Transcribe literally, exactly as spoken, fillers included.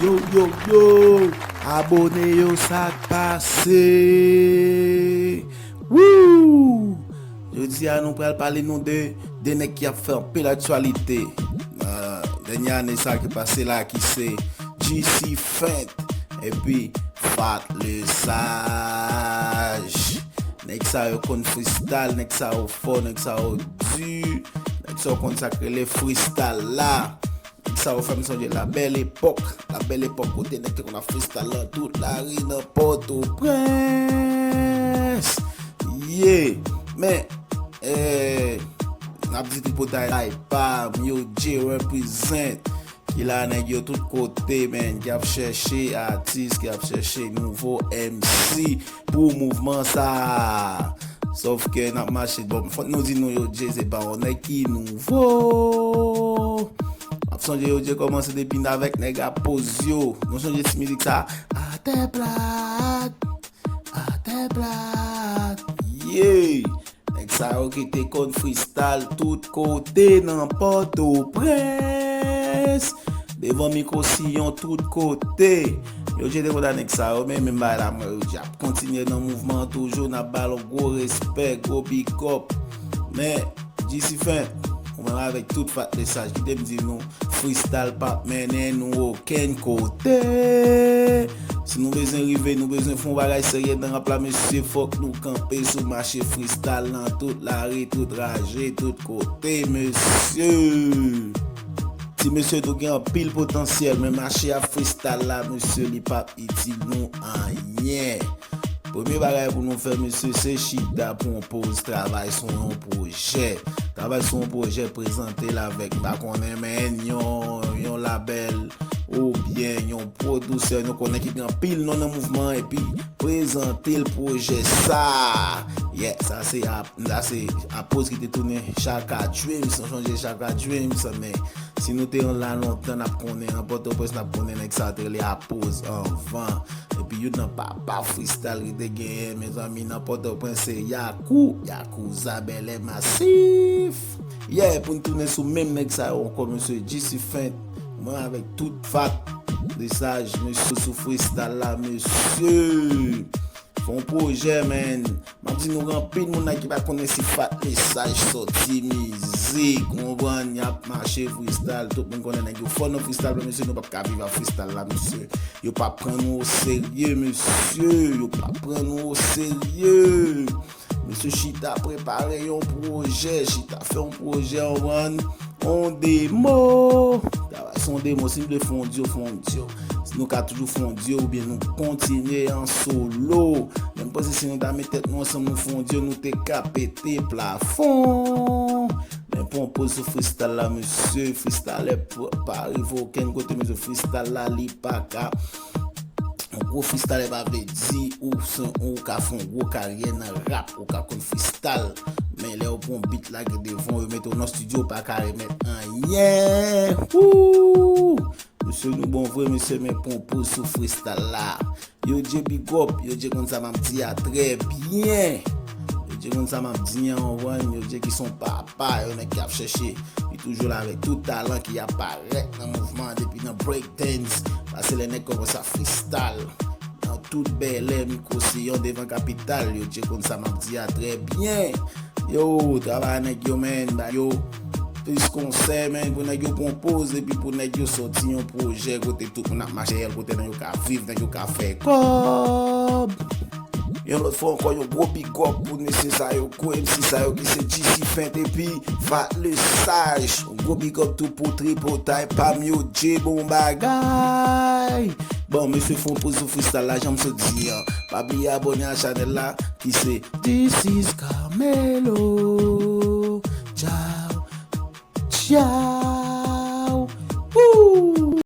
Yo, yo, yo, abone yo, sa k pase? Woo! Jodi a nou pral pale nou de de nèg ki ap fè anpil aktyalite nan dènye ane sa ki pase la, ki se G C Fent epi Fat le Saj. Nèg sa yo konn freestyle, nèg sa yo fò, nèg sa yo di, nèg sa yo konn sa k rele freestyle la. Nèg sa yo fè m sonje la bèl epòk, la bèl epòk kote nèg te konn ap freestyle nan tout lari nan Pòtoprens. Yeah, men, eh, n ap di tripotay pa m, yo J represent, ki la nèg yo tout kote, men, ki ap chèche atis, ki ap chèche nouvo M C pou mouvman sa. Sòf ke n ap mache, bon, fòk nou di nou yo J se pa yon nèg ki nouvo. M ap sonje yo J kòmanse depi n avèk nèg Apoz yo. Nou sonje ti mizik sa, atè plat, atè plat. Yeah! Nèg sa yo ki te konn freestyle tout kote nan Pòtoprens, devan mikwo siyon tout kote. Yo J te konn nèg sa yo, men menm bagay la, mwen yo J ap kontinye nan mouvman an toujou, n ap ba l yon gwo respè, gwo big up. Men, G C Fent, ou menm avèk tout Fat le Saj, kite m di nou, freestyle p ap mennen nou okenn kote. Si nou bezwen rive, nou bezwen fè yon bagay serye nan rap la, mesye, fòk nou kanpe sou mache freestyle nan tout lari, tout raje, tout kote, mesye. Ti mesye tou gen anpil potansyèl, men mache ap freestyle la, mesye, li p ap itil nou anyen. Premye bagay pou nou fè, mesye, se chita, pran poz, travay sou yon pwojè. Travay sou yon pwojè, prezante l avèk, m pa konnen, men yon, yon labèl oubyen yon pwodisè nou konnen ki gen anpil non nan mouvman an, epi prezante l pwojè sa. Yeah, sa se ap, sa se Apoz ki te tounen Chaka Dreams, nou sonje Chaka Dreams, men si nou te la lontan, n ap konnen, nan Pòtoprens, n ap konnen nèg sa te rele Apoz anvan. Epi youn nan papa freestyle ki te genyen, mezanmi, nan Pòtoprens, se Yakou, Yakuza, Bèlè Masif. Yeah, pou n tounen sou menm nèg sa yo ankò, mesye, G C Fent, mwen avèk tout Fat le Saj, mesye, sou freestyle la, mesye. Fè yon pwojè, man. M ap di nou, gen anpil moun la ki pa konnen si Fat le Saj sòti mizik, ou konprann, y ap mache freestyle, tout moun konnen nèg yo fò nan freestyle, men mesye, nou p ap ka viv ak freestyle la, mesye. Yo p ap pran nou oserye, mesye, yo p ap pran nou oserye. Mesye, chita prepare yon pwojè, chita fè yon pwojè, ou konprann, yon demo. Travay sou yon demo, si nou vle fè yon dyo, fè yon dyo. Si nou ka toujou fè yon dyo, oubyen nou kontinye an solo. Men m panse si nou ta met tèt nou ansanm, nou fè yon dyo, nou te ka pete plafon. Men pran poz sou freestyle la, mesye, freestyle p-, pa rive okenn kote, mesye, freestyle la, li pa ka. Yon gwo freestyle pa vle di ou se, ou ka fè yon gwo karyè nan rap, ou ka konn freestyle. Men lè yo pran yon beat lage devan w, yo mete w nan estidyo, ou pa ka remèt anyen. Woo! Mesye, nou bon vre, mesye, men pran poz sou freestyle la. Yo J big up, yo J konn sa m ap di a trè byen. Yo J konn sa m ap di an, ou konprann, yo J ki se yon papa, yon nèg ki ap chèche, li toujou la avèk tout talan ki aparèt nan mouvman an depi nan break dance. Pase lè nèg kòmanse ap freestyle nan tout bèlè, mikwo siyon devan kapital, yo J konn sa m ap di a trè byen. Yo, travay nèg yo, men, ba yo plis konsèy, men, pou nèg yo pran poz, epi pou nèg yo sòti yon pwojè kote tout moun ap mache, kote nèg yo ka viv, nèg yo ka fè kòb. Yon lòt fwa ankò, yon gwo big up pou mesye sa yo, gwo M C sa yo ki se G C Fent epi Fat le Saj. Yon gwo big up tou pou tripotay pa m yo, J bon bagay. Bon, mesye, fè yon poz sou freestyle la, jan m sot di an. Pa bliye abòne a chanèl la, ki se This is Carmelo. Ciao. Ciao.